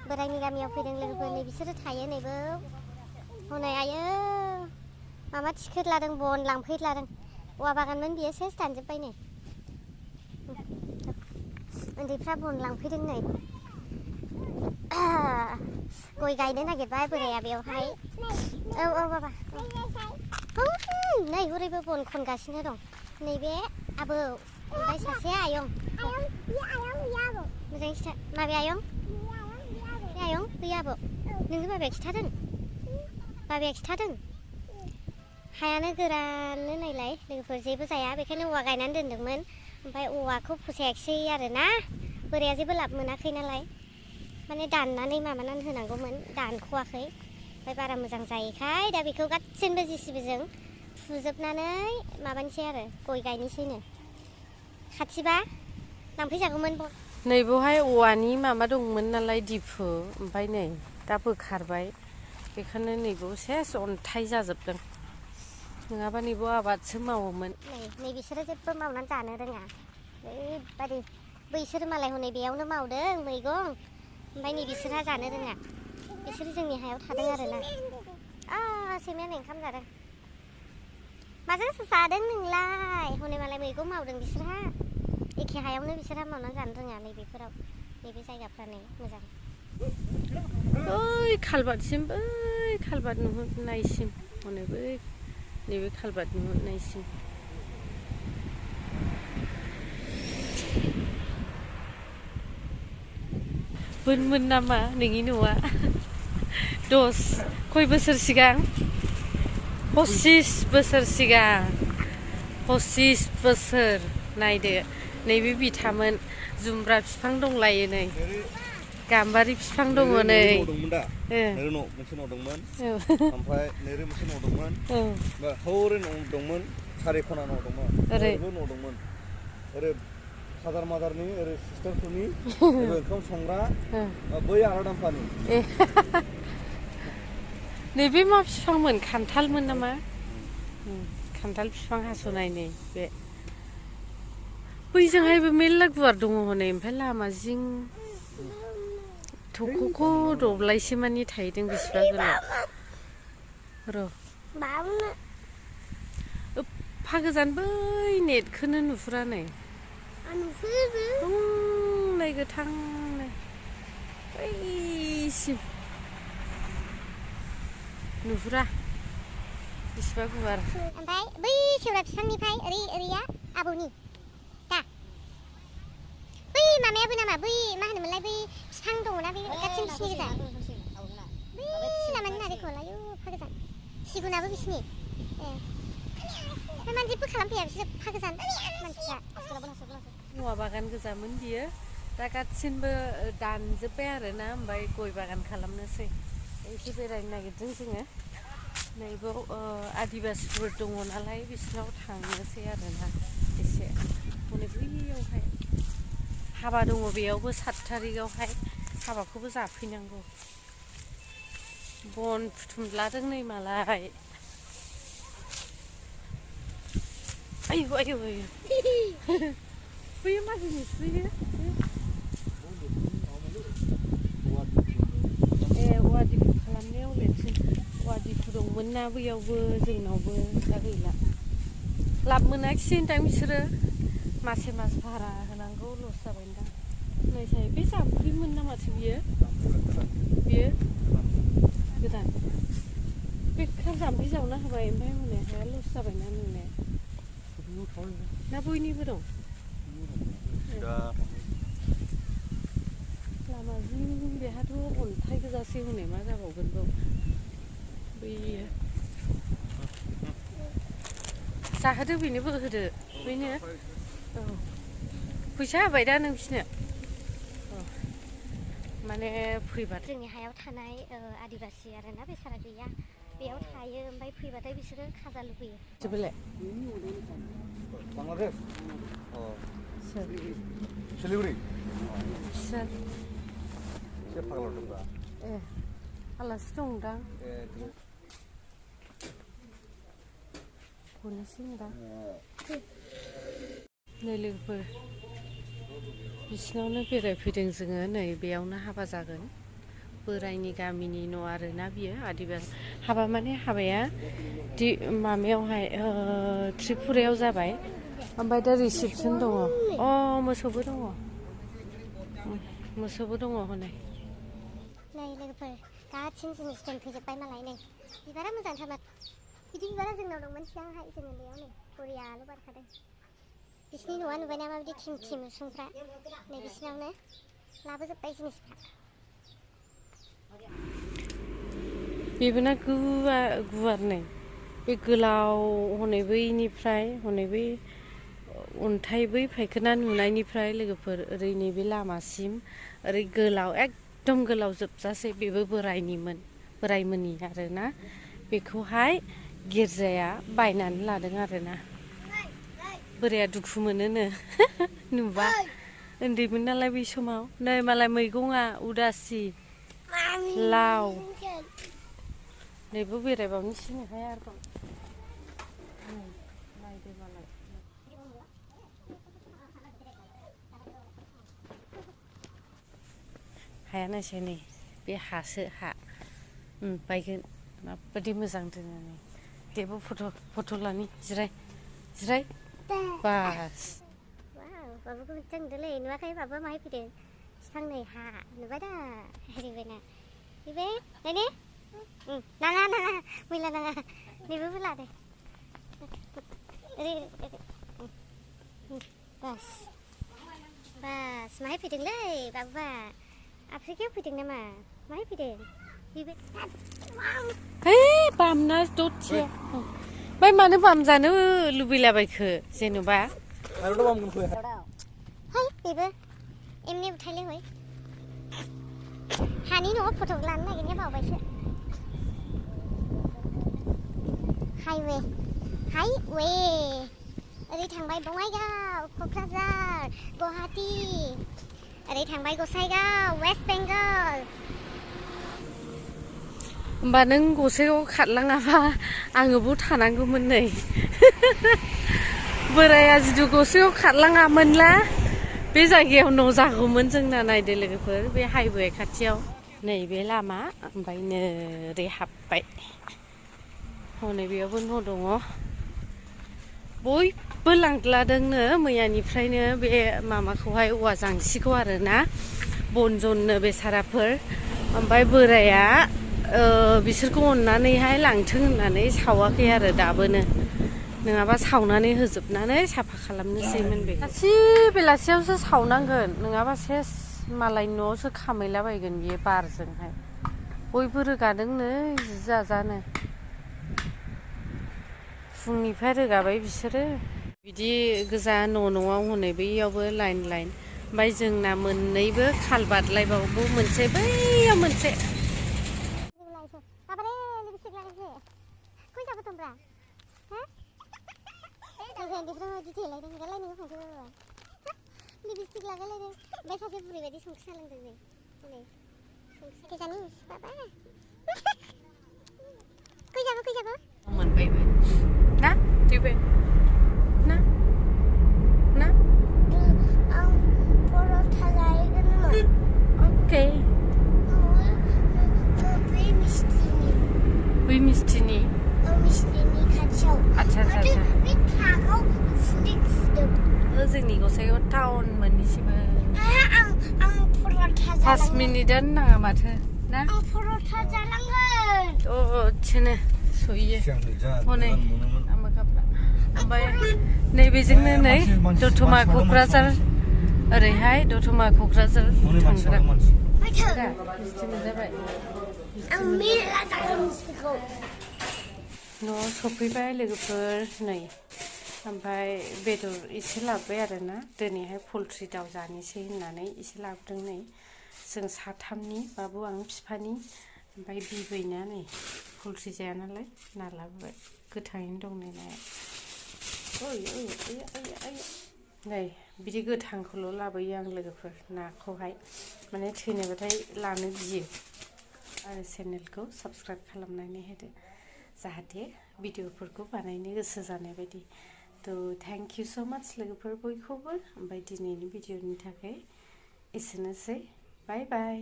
बोराइनि गामियाव फैदों लोगोफोर नै बिसोरो थायो नैबो हनै आयो माबा थिखोद लादों बन लांफैद लादों औवा बागानमोन बियो सेस दानजोब्बाय नै उन्दैफ्रा बन लांफैदों नै गय गायनो नागिरबाय बोराया बेयावहाय औ बाबा नै हरैबो बन खनगासिनो दं नैबे आबौ ओमफ्राय सासे आयं मोजाङै खिथा माबे आयं बे आयं बै आबौ नोंनि बाबाया खिथादों बाबाया खिथादों हायानो गोरानो नायलाय लोगोफोर जेबो जाया बेखायनो औवा गायनानै दोनदोंमोन ओमफ्राय औवाखौ फसायाखिसै आरोना बोराया जेबो लाब मोनाखै नालाय माने दाननानै माबानानै होनांगौमोन दानख'वाखै ओमफ्राय बारा मोजां जायैखाय दा बेखौ गासिनबो जिसिबिजों फुजोबनानै माबानोसै आरो गय गायनोसैनो खाथिबा लांफैजागौमोन नै बेवहाय औवानि माबा दंमोन नालाय दिफु ओमफ्राय नै दा बोखारबाय बेखायनो नैबेयाव सेस अन्थाइ जाजोबदों नङाबा नैबेयाव आबादसो मावोमोन नै बिसोरो जेबो मावनानै जानो रोङा ओरैबादि बैसोरो मालाय हनै बेयावनो मावदों मैगं ओमफ्राय नै बिसोरहा जानो रोङा बिसोरो जोंनि हायाव थादों आरोना सैमाया नै ओंखाम जादों माजों जादों नोंलाय हनै मालाय मैगं मावदों बिसोरहा एखे हायावनो बिसोरहा मावनानै जानो रोङा नैबेफोराव नैबे जायगाफ्रा नै मोजां ओइ खालबारसिम बै खालबार नुहुरनायसिम हनै बै नैबे खालबार नुहुरनायसिम बोनमोन नामा नोंनि न'आ खय बोसोर सिगां 25 बोसोर सिगां 25 बोसोर नायदो नैबे बिथामोन जुमब्रा बिफां दंलायो नै गाम्बारि बिफां दङ नै नोरो मोनसे न' दंमोन ओमफ्राय नोरो मोनसे न' दंमोन हौरै न' दंमोन सारि खना न' दंमोन ओरैबो न' दंमोन ओरै फादार मादारनि ओरै सिस्टारफोरनि ओंखाम संग्रा बै आलादामफानि नैबे मा बिफांमोन खान्थालमोन नामा खान्थाल बिफां हास'नाय नै बे बैजोंहायबो मेरला गुवार दङ हनै ओमफ्राय लामा जिं थख'खौ दब्लायसे मानि थाहैदों बेसेबा गोलाव र' एफा गोजान बै नेटखौनो नुहुरा नै नै गोथांनो बैसिम नुहुरा बेसेबा गुवार ओमफ्राय बै सेवरा बिफांनिफ्राय ओरैया आबौनि दा बै मामायाबो नामा बै मा होनोमोनलाय बै बिफां दङना बे गासिम बिसिनि गोजा बै लामानि नारेंखल आयौ एफा गोजान सिगुनाबो बिसिनि ओमफ्राय मानो जेबो खालामफैया बिसोर एफा गोजान मानसिफ्रा औवा बागान गोजामोन बियो दा गासिनबो दानजोब्बाय आरोना ओमफ्राय गय बागान खालामनोसै एसे बेरायनो नागिरदों जोङो नैबाव आदिबासिफोर दङ नालाय बिसिनाव थांनोसै आरोना एसे हनै बैयावहाय हाबा दङ बेयावबो 7 थारिखआवहाय हाबाखौबो जाफैनांगौ बन बुथुमलादों नै मालाय आयौ आयौ आयौ बैयो मा जिनिस बैयो औवा दिफु खालामनायाव लेटसिन औवा दिफु दंमोन ना बैयावबो जोंनावबो दा गैला लाब मोनाखिसै होनदां बिसोरो मासे मास भारा होनांगौ लस जाबायदां नायसाय बे जाम्फैमोन ना माथो बियो गोदान बेखार जाम्फै जावना होबाय ओमफ्राय हनै हाया लस जाबायना नोंने ना बयनिबो दं लामा जिं बेहाथ' अन्थाइ गोजासै हनै मा जाबावगोन बाव बैयो जाहोदो बेनोबो होदो बैनो औ फैसा होबाय दा नों बिसनो माने फैबाथाय जोंनि हायाव थानाय आदिबासि आरोना बेसारा गैया बेयाव थायो ओमफ्राय फैबाथाय बिसोरो खाजा लुबैयो जोबोलाय बांलादेश सिलिगुरि एसे फाग्ला दंब्रा आलासि दंदां हरनोसै होनदां नै लोगोफोर बिसिनावनो बेरायफैदों जोङो नै बेयावनो हाबा जागोन बोराइनि गामिनि न' आरोना बियो आदिबास हाबा माने हाबाया माबायावहाय त्रिपुरायाव जाबाय ओमफ्राय दा रिसेपसन दङ मोसौबो दङ हनै नै लोगोफोर गासिन जिनिस दोनफैजोब्बाय मालाय नै बिबारा मोजांथारमोन बिदि बिबारा जोंनाव दंमोन सिगांहाय जों उन्दैयाव नै बरियाल' बारखादों बिसिनि न'आ नुबायना माबायदि थिं थिं उसुंफ्रा नै बिसिनावनो लाबोजोब्बाय जिनिसफ्रा बेबो ना गुवार नै बे गोलाव हनै बैनिफ्राय हनै बै अन्थाइ बै फायखोना नुनायनिफ्राय लोगोफोर ओरै नैबे लामासिम ओरै गोलाव एकदम गोलाव जोबजासे बेबो बोराइमोननि आरोना बेखौहाय गिर्जाया बायनानै लादों आरोना बोराया दुखु मोनोनो नुबा उन्दैमोन नालाय बै समाव नै मालाय मैगङा उदासि लाव नैबो बेरायबावनो सिनोहाय आरोबाव नायदो मालाय हाया नायसै नै बे हासो हा बायगोन माबायदि मोजां दोनो नै देबो फट' लानि जिराय बास बाबुखौ मोजां नुदोंलै नुवाखै बाबुआ माहाय फैदों बिफां नै हा नुबाय दा ओरैबायना बेबो नायनो नाङा मैला नाङा नैबो लादो ओरै बास माहाय फैदोंलै बाबुआ आफ्रिकायाव फैदों नामा माहाय फैदों बेबो बामना दथिया ओमफ्राय मानो बामजानो लुबैलाबायखो जेनेबा है बेबो एमनि उठायले हय हानि न'आव फट' लानो नागिरनाया बावबायसो हाइवे ओरै थांबाय बङाइगाव क'क्राझार गुवाहाटि ओरै थांबाय गसाइगाव वेस्ट बेंगल होमबा नों गसाइगाव खारलाङाबा आङो बाव थानांगौमोन नै बोराया जिथु गसाइगाव खारलाङामोनला बे जायगायाव न' जागौमोन जोंना नायदो लोगोफोर बे हाइवे खाथियाव नैबे लामा ओमफ्राय ओरै हाबबाय हनै बेयावबो न' दङ बयबो लांद्लादोंनो मैयानिफ्रायनो बे माबाखौहाय औवा जांसिखौ आरोना बन जननो बेसाराफोर ओमफ्राय बोराया बिसोरखौ अननानैहाय लांथों होननानै सावाखै आरो दाबोनो नङाबा सावनानै होजोबनानै साफा खालामनोसैमोन बे गासै बेलासियावसो सावनांगोन नङाबा सेस मालायनि न'आवसो खामैलाबायगोन बियो बारजोंहाय बयबो रोगादोंनो जि जाजानो फुंनिफ्राय रोगाबाय बिसोरो बिदि गोजा न'आव हनै बैयावबो लाइन ओमफ्राय जोंना मोननैबो खाल बारलायबावो मोनसे बैयाव मोनसे लिपस्टिक लागायलायदों ओमफ्राय सासे बुरै बायदि संख्रि सालोंदों नै हनै संख्रि बाबा खैजाबो मोनबायबो ना दिबो ना आं पर'था जाहैगोन अके बै मिस्टिनि खाथियाव आच्छा बे थागाव फुदै फुदों जोंनि गसाइगाव टाउन मोननैसिबो आं पर'था 5 मिनिटानो नाङा माथो ना आं पर'था जानांगोन दसेनो सहैयो हनै आमोखाफ्रा ओमफ्राय नैबेजोंनो नै दतमा क'क्राझार ओरैहाय दतमा क'क्राझार थांग्रा जाबाय आं मेला जागोन मिस्टिखौ न'आव सफैबाय लोगोफोर नै ओमफ्राय बेदर एसे लाबोबाय आरोना दिनैहाय पलट्रि दाउ जानोसै होननानै एसे लाबोदों नै जों साथामनि बाबु आं बिफानि ओमफ्राय बिबैना नै पलट्रि जाया नालाय ना लाबोबाय गोथाङैनो दं नै नाया नै बिदि गोथांखौल' लाबोयो आं लोगोफोर नाखौहाय माने थैनायबाथाय लानो गियो आरो चेनेलखौ साबस्क्राइब खालामनानै होदो जाहाथे भिडिअफोरखौ बानायनो गोसो जानाय बायदि थ' थेंक इउ स' माच लोगोफोर बयखौबो ओमफ्राय दिनैनि भिडिअनि थाखाय एसेनोसै बाय बाय